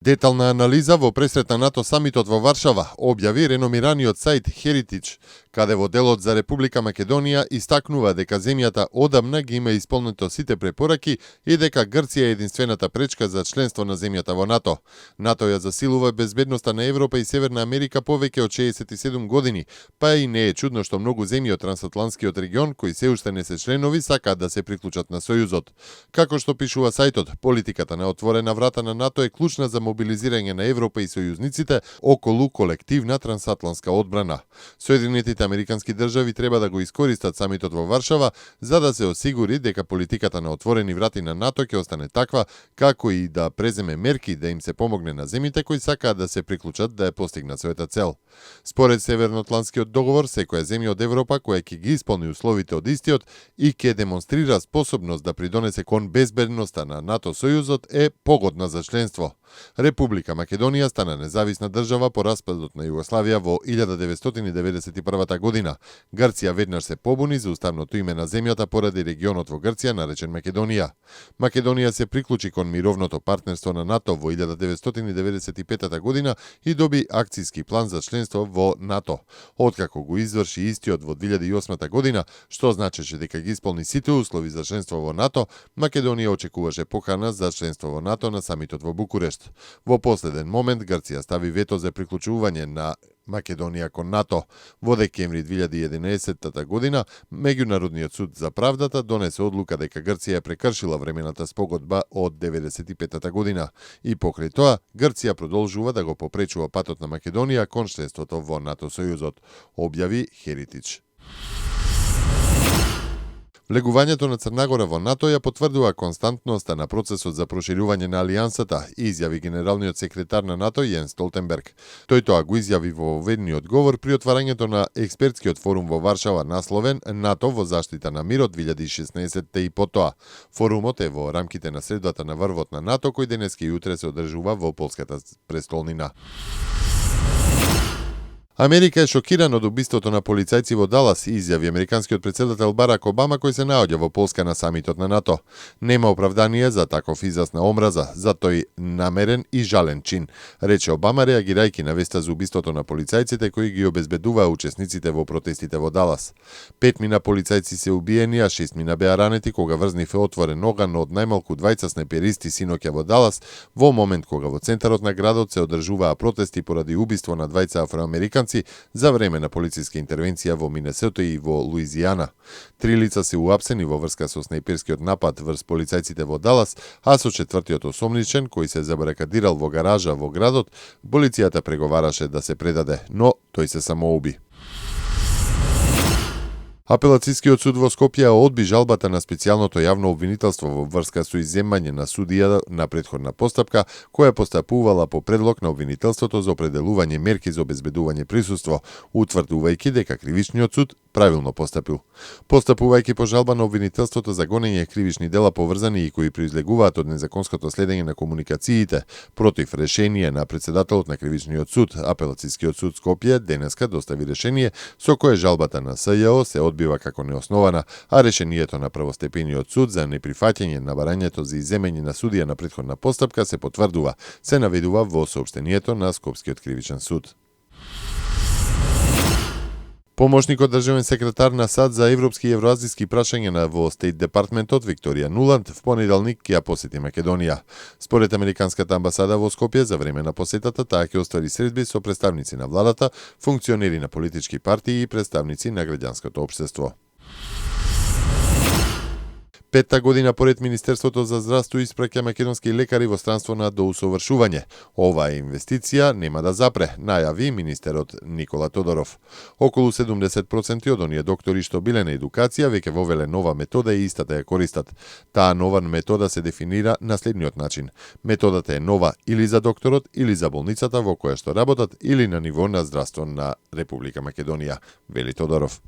Детална анализа во пресрет на НАТО самитот во Варшава објави реномираниот сајт Heritage, каде во делот за Република Македонија истакнува дека земјата одамна ги има исполнето сите препораки и дека Грција е единствената пречка за членство на земјата во НАТО. НАТО ја засилува безбедноста на Европа и Северна Америка повеќе од 67 години, па и не е чудно што многу земји од трансатлантскиот регион кои се уште не се членови сакаат да се приклучат на Сојузот. Како што пишува сајтот, политиката на отворена врата на НАТО е клучна за мобилизирање на Европа и сојузниците околу колективна трансатлантска одбрана. Соединетите американски држави треба да го искористат самитот во Варшава за да се осигури дека политиката на отворени врати на НАТО ќе остане таква, како и да преземе мерки да им се помогне на земјите кои сакаат да се приклучат да ја постигнат својата цел. Според Северноатлантскиот договор, секоја земја од Европа која ќе ги исполни условите од истиот и ќе демонстрира способност да придонесе кон безбедноста на НАТО сојузот е погодна за членство. Република Македонија стана независна држава по распадот на Југославија во 1991 година. Грција веднаш се побуни за уставното име на земјата поради регионот во Грција наречен Македонија. Македонија се приклучи кон мировното партнерство на НАТО во 1995 година и доби акцијски план за членство во НАТО. Откако го изврши истиот во 2008 година, што значеше дека ги исполни сите услови за членство во НАТО, Македонија очекуваше покана за членство во НАТО на самитот во Букурешт. Во последен момент Грција стави вето за приклучување на Македонија кон НАТО. Во декември 2011 година, Меѓународниот суд за правдата донесе одлука дека Грција прекршила времената спогодба од 1995 година. И покрај тоа, Грција продолжува да го попречува патот на Македонија кон членството во НАТО сојузот, објави Heritage. Влегувањето на Црнагора во НАТО ја потврдува константноста на процесот за проширување на алијансата, изјави генералниот секретар на НАТО Јенс Столтенберг. Тој тоа го изјави во ведниот говор при отварањето на експертскиот форум во Варшава насловен НАТО во заштита на мирот 2016 и потоа. Форумот е во рамките на средбата на врвот на НАТО кој денеска и утре се одржува во полската престолнина. Америка е шокирана од убиството на полицајци во Далас, изјави американскиот претседател Барак Обама кој се наоѓа во Полска на самитот на НАТО. Нема оправдание за таков израз на омраза, за тој намерен и жален чин, рече Обама реагирајќи на веста за убиството на полицајците кои ги обезбедуваа учесниците во протестите во Далас. 5 мина полицајци се убиени, а 6 мина беа ранети кога врзнив е отворен оган од најмалку 20 снайперисти синоќа во Далас, во момент кога во центарот на градот се одржуваа протести поради убиство на 20 афроамериканци за време на полициска интервенција во Минесото и во Луизијана. 3 лица се уапсени во врска со снайперскиот напад врз полицајците во Далас, а со четвртиот осомничен, кој се забаракадирал во гаража во градот, полицијата преговараше да се предаде, но тој се самоуби. Апелацискиот суд во Скопје одби жалбата на специјалното јавно обвинителство во врска со изземање на судија на претходна постапка, која постапувала по предлог на обвинителството за определување мерки за обезбедување присуство, утврдувајќи дека кривичниот суд правилно постапил. Постапувајќи по жалба на обвинителството за гонење кривични дела поврзани и кои произлегуваат од незаконското следење на комуникациите против решение на претседателот на кривичниот суд, Апелацискиот суд Скопје денеска достави решение со кое жалбата на СЈО се одбива како неоснована, а решението на првостепениот суд за неприфаќање на барањето за изземање на судија на претходна постапка се потврдува, се наведува во соопштението на Скопскиот кривичен суд. Помошникот државен секретар на САД за европски и евроазиски прашања во Стейт Департментот Викторија Нуланд в понеделник ќе ја посети Македонија. Според американската амбасада во Скопје за време на посетата таа ќе оствари средби со представници на владата, функционери на политички партии и представници на граѓанското општество. Петта година поред Министерството за здравство испраќа македонски лекари во странство на доусовршување. Оваа инвестиција нема да запре, најави министерот Никола Тодоров. Околу 70% од оние доктори што биле на едукација веќе вовеле нова метода и истата ја користат. Таа нова метода се дефинира на следниот начин. Методата е нова или за докторот, или за болницата во која што работат, или на ниво на здравство на Република Македонија, вели Тодоров.